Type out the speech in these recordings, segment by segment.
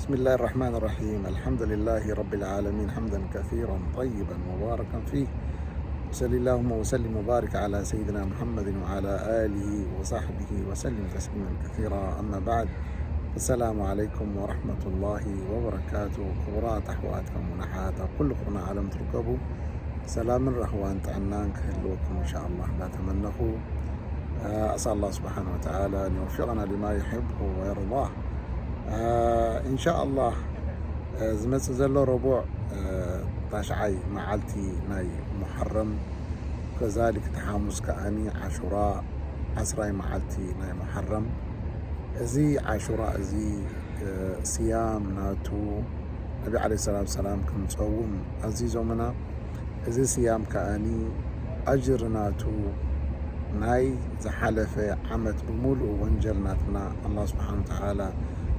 بسم الله الرحمن الرحيم. الحمد لله رب العالمين، حمدا كثيرا طيبا مباركا فيه. وصل اللهم وسلم وبارك على سيدنا محمد وعلى آله وصحبه وسلم تسليما كثيرا. أما بعد، السلام عليكم ورحمة الله وبركاته. ክቡራት ኣሕዋት ከምኡውን ኣሓት ኣብ ኩሉ ኩርናዕ ዓለም ትርከቡ፣ ሰላምን ራህዋን ጥዕናን ክህልወኩም ኢንሻኣላህ እንዳተመነኹ፣ ኣስኣል ኣላህ ስብሓነ ወተዓላ ኣን ይወፊቀና ሊማ ዩሕቡ ወየርዳህ። ኢንሻኣላህ ዝመፅእ ዘሎ ረቡዕ ታሽዓይ መዓልቲ ናይ ሙሓረም፣ ከዛሊክ እቲ ሓሙስ ከኣኒ ዓሹራ ዓስራይ መዓልቲ ናይ ሙሓረም። እዚ ዓሹራ እዚ ስያም ናቱ ነቢ ዓለይሂ ሰላቱ ሰላም ክንፀውም ኣዚዞምና። እዚ ስያም ከኣኒ ኣጅሪ ናቱ ናይ ዝሓለፈ ዓመት ብምሉእ ወንጀል ናትና ኣላህ ስብሓነ ወተዓላ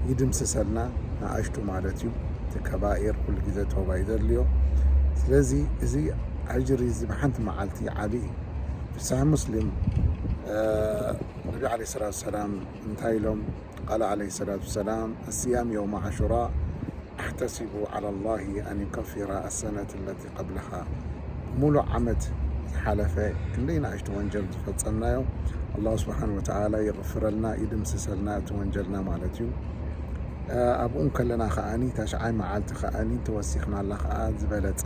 ይድምስሰልና፣ ንኣሽቱ ማለት እዩ። እቲ ከባኢር ኩሉ ግዜ ተውባ እዩ ዘድልዮ። ስለዚ እዚ ኣጅሪ እዚ ብሓንቲ መዓልቲ ዓብዪ እዩ። في صحيح مسلم ነቢ ዓለይሂ ሰላቱ ሰላም እንታይ ኢሎም? قال عليه الصلاة والسلام: الصيام يوم عاشوراء أحتسب على الله أن يكفر السنة التي قبلها። ሙሉእ ዓመት ዝሓለፈ ክንደይ ንኣሽቱ ወንጀል ዝፈጸምናዮ ኣላህ ስብሓነ ወተዓላ ይቕፍረልና፣ ይድምስሰልና እቲ ወንጀልና ማለት እዩ። ኣብኡ እንከለና ከኣኒ ታሽዓይ መዓልቲ ከኣኒ እንተወሲኽናላ ከኣ ዝበለጸ።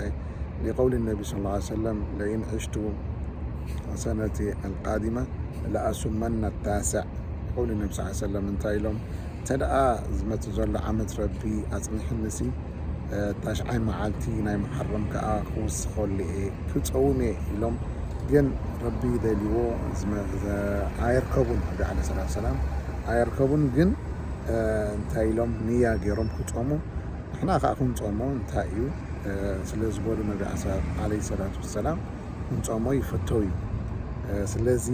لقول النبي صلى الله عليه وسلم: لئن عشت السنة القادمة لأصومن التاسع. قول النبي صلى الله عليه وسلم እንታይ ኢሎም? እንተ ደኣ ዝመጽእ ዘሎ ዓመት ረቢ ኣጽኒሕንሲ ታሽዓይ መዓልቲ ናይ መሓረም ከኣ ክውስኸሉ እየ፣ ክጸውም እየ ኢሎም። ግን ረቢ ደልዎ ኣየርከቡን፣ ነቢ ዓለይሂ ሰላቱ ሰላም ኣየርከቡን። ግን እንታይ ኢሎም ንያ ገይሮም ክጾሙ፣ ንሕና ከኣ ክንጾሞ እንታይ እዩ ስለ ዝበሉ ነቢ ዓለይሂ ሰላቱ ወሰላም ክንጾሞ ይፍተው እዩ። ስለዚ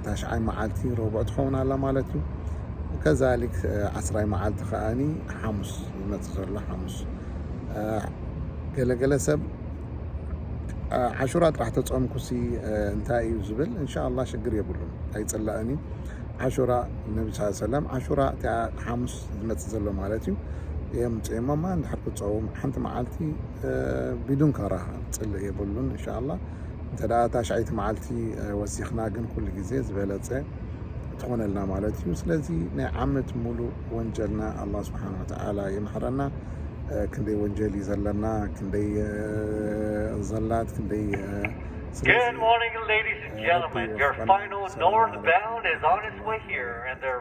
ታሽዓይ መዓልቲ ረቡዕ ትኸውን ኣላ ማለት እዩ። ከዛሊክ ዓስራይ መዓልቲ ከኣኒ ሓሙስ ዝመጽእ ዘሎ ሓሙስ። ገለገለ ሰብ ዓሹራ ጥራሕ ተጾምኩሲ እንታይ እዩ ዝብል፣ እንሻኣላ ሽግር የብሉን፣ ኣይጽላእን እዩ። ዓሹራ ነቢ ስ ሰለም ዓሹራ እቲኣ ሓሙስ ዝመጽእ ዘሎ ማለት እዩ። እዮም ጽየሞማ እንድሕር ክጸውም ሓንቲ መዓልቲ ቢዱን ካራሃ ጽልእ የብሉን። እንሻኣላ እንተ ደኣ ታሽዓይቲ መዓልቲ ወሲኽና ግን ኩሉ ግዜ ዝበለጸ ትኾነልና ማለት እዩ። ስለዚ ናይ ዓመት ሙሉእ ወንጀልና ኣላህ ስብሓነ ወተዓላ ይምሕረና። ክንደይ ወንጀል እዩ ዘለና፣ ክንደይ ዘላት፣ ክንደይ ስለዚ Good morning, ladies and gentlemen. Your final northbound is on its way here, and there